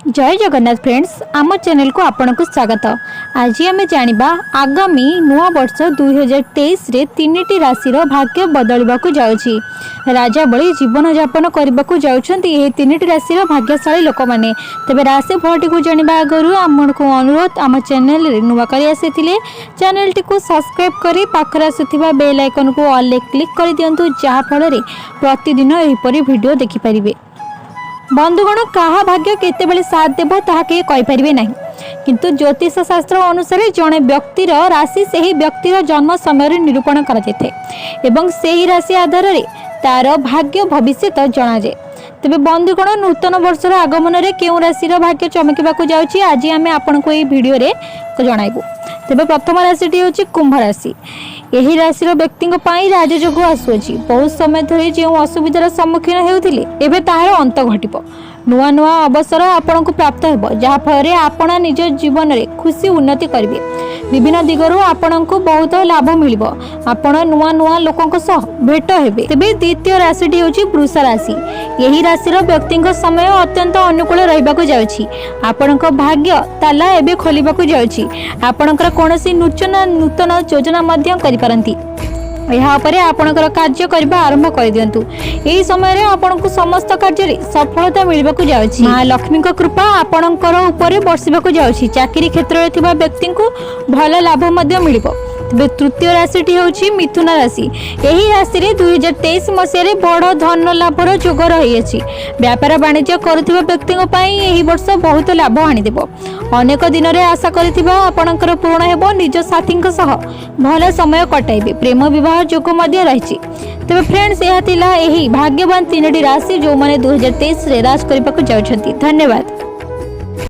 ଜୟ Jagannath friends, ଆମ ଚ୍ୟାନେଲକୁ ଆପଣଙ୍କୁ ସ୍ୱାଗତ। ଆଜି ଆମେ ଜାଣିବା ଆଗାମୀ ନୂଆ ବର୍ଷ 2023ରେ ତିନିଟି ରାଶିର ଭାଗ୍ୟ ବଦଳିବାକୁ ଯାଉଛି। ରାଜା ଭଳି ଜୀବନଯାପନ କରିବାକୁ ଯାଉଛନ୍ତି ଏହି ତିନିଟି ରାଶିର ଭାଗ୍ୟଶାଳୀ ଲୋକମାନେ। ତେବେ ରାଶି ଫଳଟିକୁ ଜାଣିବା ଆଗରୁ ଆମକୁ ଅନୁରୋଧ, ଆମ ଚ୍ୟାନେଲରେ ନୂଆ କରି ଆସିଥିଲେ ଚ୍ୟାନେଲଟିକୁ ସବସ୍କ୍ରାଇବ୍ କରି ପାଖରେ ଆସୁଥିବା ବେଲ୍ ଆଇକନ୍କୁ ଅଲ୍ରେ କ୍ଲିକ୍ କରିଦିଅନ୍ତୁ, ଯାହାଫଳରେ ପ୍ରତିଦିନ ଏହିପରି ଭିଡ଼ିଓ ଦେଖିପାରିବେ। ବନ୍ଧୁଗଣ, କାହା ଭାଗ୍ୟ କେତେବେଳେ ସାଥ ଦେବ, ତାହା କେହି କହିପାରିବେ ନାହିଁ। କିନ୍ତୁ ଜ୍ୟୋତିଷ ଶାସ୍ତ୍ର ଅନୁସାରେ ଜଣେ ବ୍ୟକ୍ତିର ରାଶି ସେହି ବ୍ୟକ୍ତିର ଜନ୍ମ ସମୟରେ ନିରୂପଣ କରାଯାଇଥାଏ ଏବଂ ସେହି ରାଶି ଆଧାରରେ ତାର ଭାଗ୍ୟ ଭବିଷ୍ୟତ ଜଣାଯାଏ। ତେବେ ବନ୍ଧୁଗଣ, ନୂତନ ବର୍ଷର ଆଗମନରେ କେଉଁ ରାଶିର ଭାଗ୍ୟ ଚମକିବାକୁ ଯାଉଛି, ଆଜି ଆମେ ଆପଣଙ୍କୁ ଏହି ଭିଡ଼ିଓରେ ଜଣାଇବୁ। ତେବେ ପ୍ରଥମ ରାଶିଟି ହେଉଛି କୁମ୍ଭ ରାଶି। ଏହି ରାଶିର ବ୍ୟକ୍ତିଙ୍କ ପାଇଁ ରାଜଯୋଗ ଆସୁଅଛି। ବହୁତ ସମୟ ଧରି ଯେଉଁ ଅସୁବିଧାର ସମ୍ମୁଖୀନ ହେଉଥିଲେ, ଏବେ ତାହାର ଅନ୍ତ ଘଟିବ। ନୂଆ ନୂଆ ଅବସର ଆପଣଙ୍କୁ ପ୍ରାପ୍ତ ହେବ, ଯାହାଫଳରେ ଆପଣ ନିଜ ଜୀବନରେ ଖୁସି ଉନ୍ନତି କରିବେ। ବିଭିନ୍ନ ଦିଗରୁ ଆପଣଙ୍କୁ ବହୁତ ଲାଭ ମିଳିବ। ଆପଣ ନୂଆ ନୂଆ ଲୋକଙ୍କ ସହ ଭେଟ ହେବେ। ତେବେ ଦ୍ୱିତୀୟ ରାଶିଟି ହେଉଛି ବୃଷ ରାଶି। ଏହି ରାଶିର ବ୍ୟକ୍ତିଙ୍କ ସମୟ ଅତ୍ୟନ୍ତ ଅନୁକୂଳ ରହିବାକୁ ଯାଉଛି। ଆପଣଙ୍କ ଭାଗ୍ୟ ତାଲା ଏବେ ଖୋଲିବାକୁ ଯାଉଛି। ଆପଣଙ୍କର କୌଣସି ନୂତନ ନୂତନ ଯୋଜନା ମଧ୍ୟ କରିପାରନ୍ତି। ଏହା ଉପରେ ଆପଣଙ୍କର କାର୍ଯ୍ୟ କରିବା ଆରମ୍ଭ କରିଦିଅନ୍ତୁ। ଏହି ସମୟରେ ଆପଣଙ୍କୁ ସମସ୍ତ କାର୍ଯ୍ୟରେ ସଫଳତା ମିଳିବାକୁ ଯାଉଛି। ମା ଲକ୍ଷ୍ମୀଙ୍କ କୃପା ଆପଣଙ୍କର ଉପରେ ବର୍ଷିବାକୁ ଯାଉଛି। ଚାକିରି କ୍ଷେତ୍ରରେ ଥିବା ବ୍ୟକ୍ତିଙ୍କୁ ଭଲ ଲାଭ ମଧ୍ୟ ମିଳିବ। ତେବେ ତୃତୀୟ ରାଶିଟି ହେଉଛି ମିଥୁନ ରାଶି। ଏହି ରାଶିରେ 2023 ମସିହାରେ ବଡ଼ ଧନ ଲାଭର ଯୋଗ ରହିଅଛି। ବ୍ୟାପାର ବାଣିଜ୍ୟ କରୁଥିବା ବ୍ୟକ୍ତିଙ୍କ ପାଇଁ ଏହି ବର୍ଷ ବହୁତ ଲାଭ ଆଣିଦେବ। ଅନେକ ଦିନରେ ଆଶା କରିଥିବା ଆପଣଙ୍କର ପୂରଣ ହେବ। ନିଜ ସାଥୀଙ୍କ ସହ ଭଲ ସମୟ କଟାଇବେ। ପ୍ରେମ ବିବାହ ଯୋଗ ମଧ୍ୟ ରହିଛି। ତେବେ ଫ୍ରେଣ୍ଡସ୍, ଏହା ଥିଲା ଏହି ଭାଗ୍ୟବାନ ତିନୋଟି ରାଶି, ଯେଉଁମାନେ 2023ରେ ରାଜ କରିବାକୁ ଯାଉଛନ୍ତି। ଧନ୍ୟବାଦ।